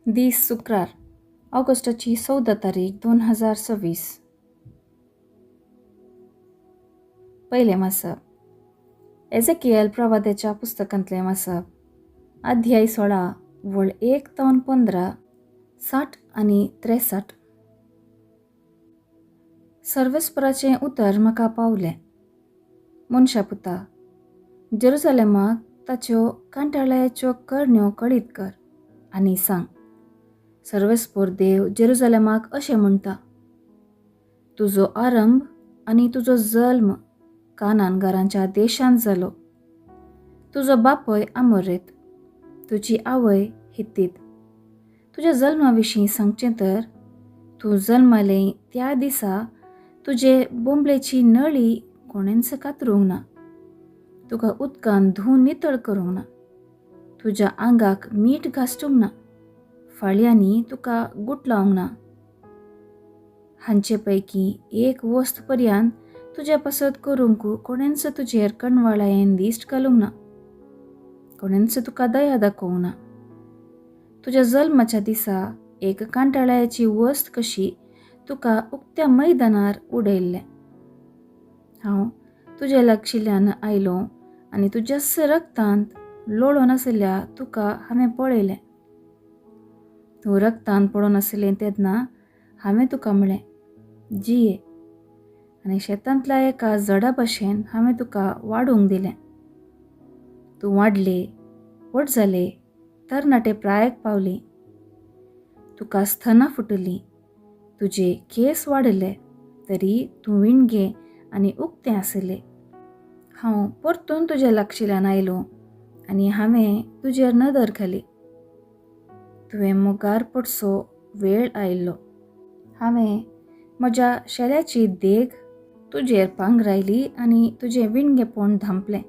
दीस शुक्रार, ऑगस्टाची 14 तारीख 2026. पयलें वाचप एजेकियल प्रवाद्याच्या पुस्तकांतलें वाचप, अध्याय 16, वळ 1 तावन 15, 60 आनी 63. सर्वेस्पराचें उतर म्हाका पावलें, मनशा पुता, जेरुजालेमाक ताच्यो कांटाळ्याच्यो करण्यो कळीत कर आनी सांग, सर्वेस्पोर देव जेरुजालेमाक अशें म्हणटा, तुजो आरंभ आनी तुजो जल्म कानानगारांच्या देशांत जालो. तुजो बापय आमोरेत, तुजी आवय हित्तीत. तुज्या जल्मा विशीं सांगचें तर तूं जल्मालें त्या दिसा तुजे बोंबलेची नळी कोणेंच कातरूंक ना, तुका उदकान धुवन नितळ करूंक ना, तुज्या आंगाक मीठ घासटूंक ना, फाळयांनी तुका गुटलावंक ना. हांचे पैकी एक वस्त पर्यंत तुज्या पासत करूंक कोणेंच तुजेर कणवाळायेन दिश्ट घालूंक ना, कोणेंच तुका दया दाखोवंक ना. तुज्या जल्माच्या दिसा एक कांटाळ्याची वस्त कशी तुका उक्त्या मैदानार उडयल्लें. हांव तुज्या लागशिल्ल्यान आयलो आनी तुज्याच रक्तांत लोळोन आशिल्ल्या तुका हांवें पळयलें. तूं रक्तान पडून आशिल्लें तेन्ना हांवें तुका म्हळें, जिये, आनी शेतांतल्या एका झडा भशेन हांवें तुका वाडूंक दिलें. तूं वाडले, व्हड जाले, तरणाटे प्रायेक पावली, तुका स्थनां फुटलीं, तुजे केंस वाडले, तरी तूं विणगे आनी उक्तें आशिल्लें. हांव परतून तुज्या लागशिल्ल्यान आयलो आनी हांवें तुजेर नदर घाली. तुवें मोगार पडसो वेळ आयिल्लो. हांवें म्हज्या शेल्याची देग तुजेर पांगरायली आनी तुजें विणगेपण धांपलें.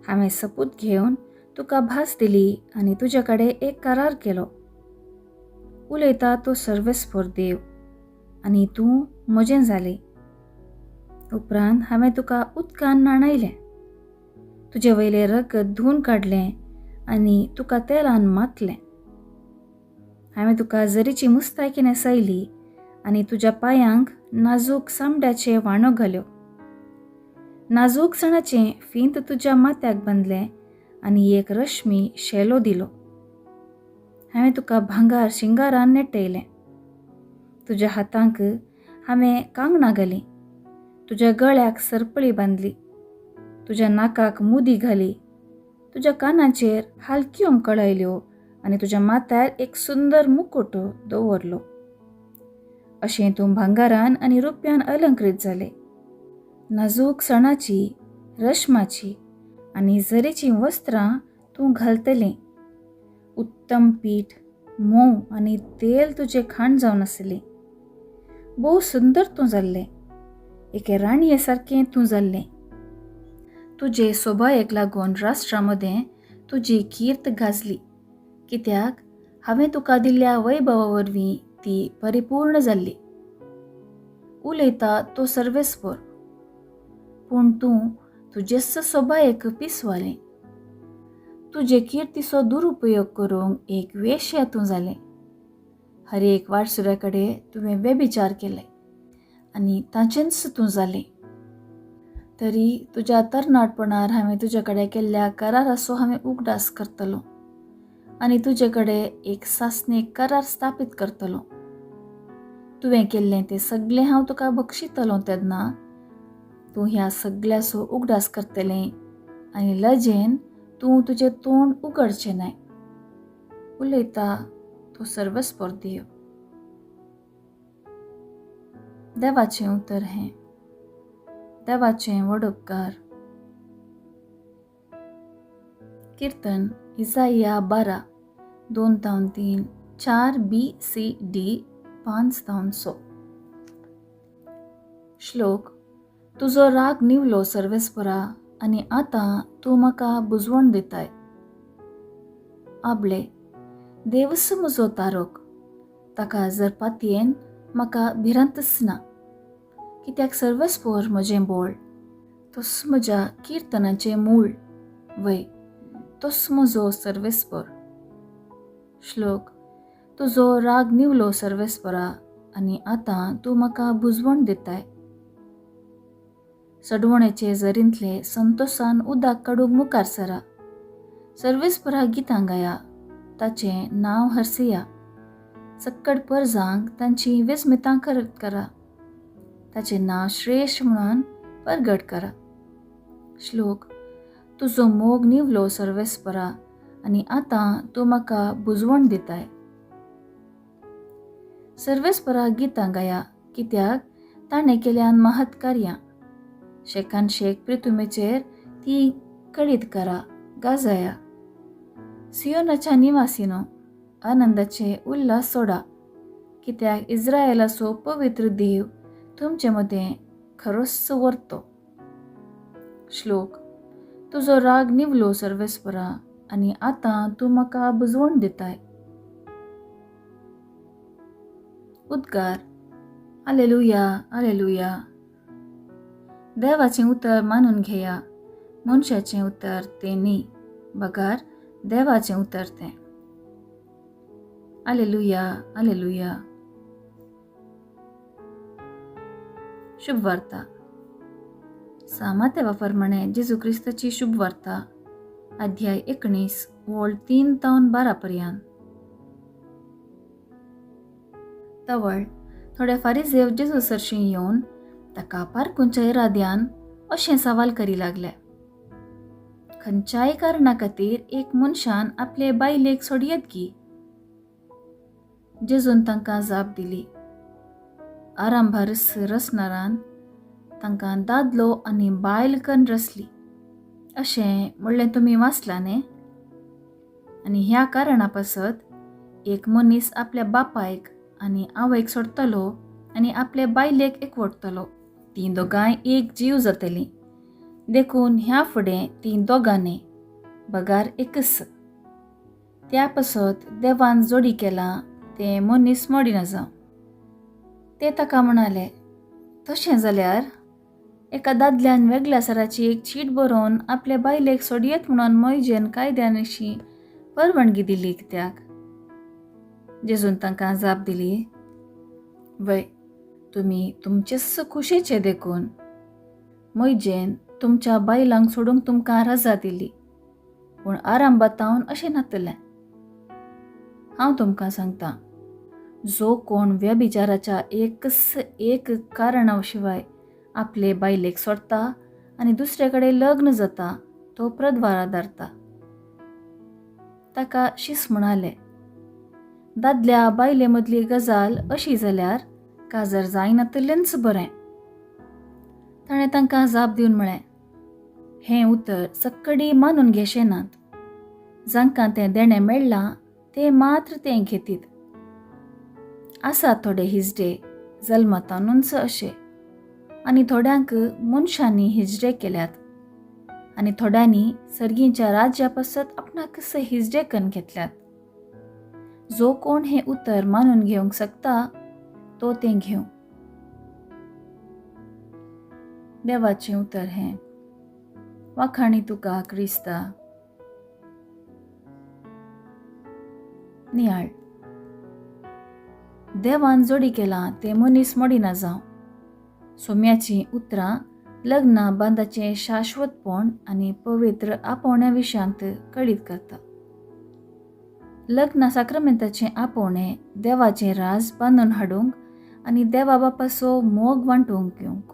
हांवें सपूत घेवन तुका भास दिली आनी तुजे कडेन एक करार केलो. उलयता तो सर्वेस्पोर देव, आनी तूं म्हजें जालें. उपरांत हांवें तुका उदकान न्हाणयलें, तुजे वयलें रगत धुवन काडलें आनी तुका तेलान माखलें. हांवें तुका जरीची मुस्तायकी न्हेसयली आनी तुज्या पांयांक नाजूक चामड्याचे व्हाणो घाल्यो. नाजूक सणाचें फिंत तुज्या माथ्याक बांदलें आनी एक रश्मी शेलो दिलो. हांवें तुका भांगार शिंगारान नेटयलें. तुज्या हातांक हांवें कांगणां घालीं, तुज्या गळ्याक सरपळी बांदली, तुज्या नाकाक मुदी घाली, तुज्या कानाचेर हालक्यो कळयल्यो आनी तुज्या माथ्यार एक सुंदर मुकुट दवरलो. अशें तूं भांगारान आनी रुप्यान अलंकृत जालें. नाजूक सणाची, रश्माची आनी जरीचीं वस्त्रां तूं घालतलें. उत्तम पीठ, म्होंव आनी तेल तुजें खाण जावन आसलें. भोव सुंदर तूं जाल्लें, एके राणये सारकें तूं जाल्लें. तुजे सोबायेक लागून राष्ट्रा मदें तुजी कीर्त गाजली, कित्याक हांवें तुका दिल्ल्या वैभवा वरवीं ती परिपूर्ण जाल्ली. उलयता तो सर्वेस्पोर. पूण तूं तुजेच सोबायेक पिसवालें. तुजे किर्तीचो दुरुपयोग करूंक एक वेश्या तूं जालें. हर एक वाटसुऱ्या कडेन तुवें वेबिचार केले आनी ताचेंच तूं जालें. तरी तुज्या तरणाटपणार हांवें तुजे कडेन केल्ल्या कराराचो हांवें उगडास करतलो आनी तुजे कडेन एक सासणीक करार स्थापीत करतलो. तुवें केल्लें तें सगळें हांव तुका बक्षितलो तेन्ना तूं ह्या सगळ्याचो उगडास करतलें आनी लजेन तूं तुजें तोंड उगडचें नाय. उलयता तो सर्वस्पोर देव. देवाचें उतर हें. देवाचें व्हड उपकार. किर्तन इजाया 12, 2 तावन 3, 4 बी सी डी 5 तावन 6. श्लोक. तुजो राग निवलो सर्वेस्परा आनी आतां तूं म्हाका बुजवण दिताय. आबले, देवच म्हजो तारोक, ताका जर पातयेन म्हाका भिरांतच ना. कित्याक सर्वेस्पोर म्हजें बोळ, तोच म्हज्या किर्तनाचें मूळ, वय तोच म्हजो सर्वेस्पोर. श्लोक. तुजो राग निवलो सर्वेस्परा आनी आतां तूं म्हाका बुजवण दिताय. सडवणेचे जरींतले संतोसान उदक काडूंक मुखार सरा. सर्वेस्परा गितां गाया, ताचें नांव हरसिया. सक्कड परजांक तांची विस्मितां करत करा, ताचें नांव श्रेश्ठ म्हणून परगट करा. श्लोक. तुजो मोग निवलो सर्वेस्परा आनी आतां तूं म्हाका बुजवण दिताय. सर्वेस्परा गितां गाया, कित्याक ताणें केल्यान महत् कार्यां. शेकान शेक प्रितुमेचेर ती कळीत करा, गाजाया. सियोनाच्या निवासीनो, आनंदाचे उल्हास सोडा, कित्याक इस्रायलाचो पवित्र देव तुमचे मदें खरोच वरतो. श्लोक. तुजो राग निवलो सर्वेस्परा आनी आतां तूं म्हाका बुजवण दिताय. उद्गार. आलेलुया, आलेलुया. देवाचें उतर मानून घेया, मनशाचें उतर तें न्ही, बगार देवाचें उतर तें. आलेलुया, आलेलुया. शुभवार्ता. सामातेवा प्रमाणे जेजू क्रिस्ताची शुभवार्ता, अध्याय 19, वोळ 3 तावन 12 पर्यंत. तवळ थोडे फारिजेव जेजू सरशीं येवन ताका पारकूंच्या इराद्यान अशें सवाल करी लागले. खंयच्याय कारणा खातीर एक मनशान आपले बायलेक सोडयत की? जेजून तांकां जाप दिली, आरंभार रसणारान तांकां दादलो आनी बायल कन्न रसली अशें म्हणलें तुमी वाचलां न्ही? आनी ह्या कारणा पासत एक मनीस आपल्या बापायक आनी आवयक सोडटलो आनी आपले बायलेक एकवटतलो. तीं दोगांय एक जीव जातलीं. देखून ह्या फुडें तीं दोगां न्ही, बगार एकच. त्या पासत देवान जोडी केलां तें मनीस मोडिना जावं. ते ताका म्हणाले, तशें जाल्यार एका दादल्यान वेगळ्या सराची एक चीट बरोवन आपले बायलेक सोडयत म्हणून मोयजेन कायद्यान अशी परवानगी दिली कित्याक? जेजून तांकां जाप दिली, वय, तुमी तुमचेच खुशेचे देखून मोयजेन तुमच्या बायलांक सोडूंक तुमकां रजा दिली, पूण आरंभातावन अशें नातलें. हांव तुमकां सांगता, जो कोण व्यभिचाराच्या एकच एक कारणा शिवाय आपले बायलेक सोडटा आनी दुसरे कडेन लग्न जाता तो प्रद्वारा धरता. ताका शीस म्हणाले, दादल्या बायले मदली गजाल अशी जाल्यार काजर जायनातलेंच बरें. ताणें तांकां जाप दिवन म्हळें, हें उतर सक्कडी मानून घेशे नात. जांकां तें देणें मेळ्ळां ते मात्र तें घेतीत. आसा थोडे हिजडे जल्मतानूच अशे, आनी थोड्यांक मनशांनी हिजडे केल्यात, आनी थोड्यांनी सर्गींच्या राज्या पासत आपणाक हिजडे कन्न घेतल्यात. जो कोण हें उतर मानून घेवंक शकता तो तें घेवं. देवाचें उतर हें. वाखाणी तुका क्रिस्ता. नियाळ. देवान जोडी केलां तें मनीस मोडिना जावं. सोम्याचीं उतरां लग्ना बांदाचें शाश्वतपण आनी पवित्र आपोवण्या विशयांत कळीत करता. लग्न साक्रमेंताचें आपोवणें देवाचें राज बांदून हाडूंक आनी देवा बापाचो मोग वांटूंक घेवंक.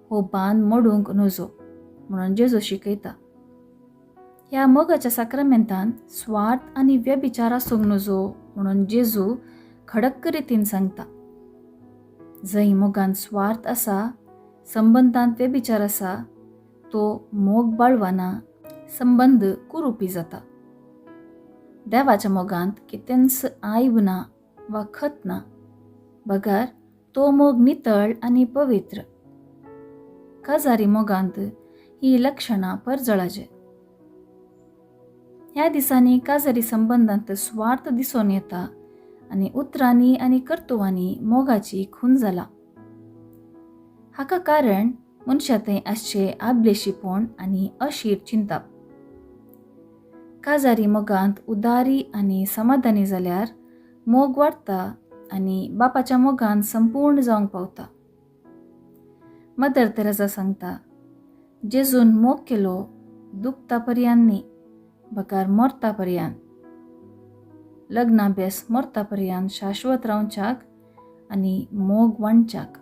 हो बांद मोडूंक नजो म्हणून जेजू शिकयता. ह्या मोगाच्या साक्रमेंतान स्वार्थ आनी व्यभिचार आसूंक नजो म्हणून जेजू खडक रितीन सांगता. जंय मोगान स्वार्थ आसा, संबंदांत व्यभिचार आसा, तो मोग बाळवाना, संबंद कुरुपी जाता. देवाच्या मोगांत कितेंच आयब ना वा खत ना, बगर तो मोग नितळ आनी पवित्र. काजारी मोगांत ही लक्षणां परजळाचे. ह्या दिसांनी काजारी संबंदांत स्वार्थ दिसून येता आनी उतरांनी आनी कर्तुवांनी मोगाची खून जाला. हाका कारण मनशा थंय आसचें आबलेशीपण आनी अशीर चिंताप. काजारी मोगांत उदारी आनी समाधानी जाल्यार मोग वाडटा आनी बापाच्या मोगान संपूर्ण जावंक पावता. मदर तेरेजा सांगता, जेजून मोग केलो दुखता पर्यान न्ही, बगर मरता पर्यान. लग्ना बेस मरता पर्यान शाश्वत रावच्याक आनी मोग वांटच्याक.